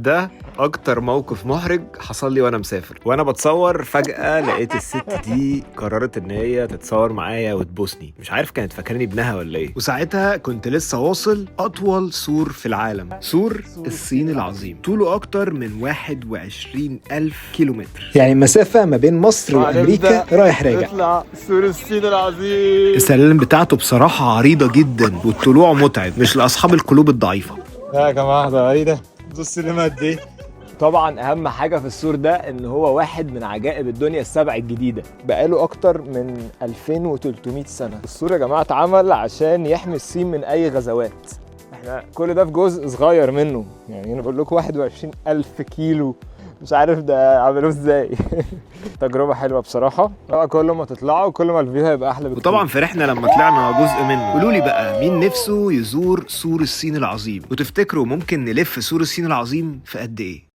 ده اكتر موقف محرج حصل لي وانا مسافر. وانا بتصور فجأة لقيت الست دي قررت ان هي تتصور معايا وتبوسني، مش عارف كانت فاكراني ابنها ولا ايه. وساعتها كنت لسه واصل اطول سور في العالم، سور الصين العظيم، طوله اكتر من 21 الف كيلومتر. يعني مسافة ما بين مصر وأمريكا رايح راجع. نطلع سور الصين العظيم. السلالم بتاعته بصراحة عريضة جدا والطلوع متعب، مش لأصحاب القلوب الضعيفة. يا جماعة ده ايه ده؟ بص السلم قد ايه؟ طبعا اهم حاجة في السور ده ان هو واحد من عجائب الدنيا السبع الجديده. بقاله اكتر من 2300 سنه. السور يا جماعة اتعمل عشان يحمي الصين من اي غزوات. احنا كل ده في جزء صغير منه، يعني انا بقول لكم 21000 كيلو، مش عارف ده عملوه ازاي. تجربه حلوة بصراحه. طبعا كل ما تطلعوا كل ما ال view هيبقى احلى بكتير. وطبعا فرحنا لما طلعنا جزء منه. قولوا لي بقى مين نفسه يزور سور الصين العظيم؟ وتفتكروا ممكن نلف سور الصين العظيم في قد ايه؟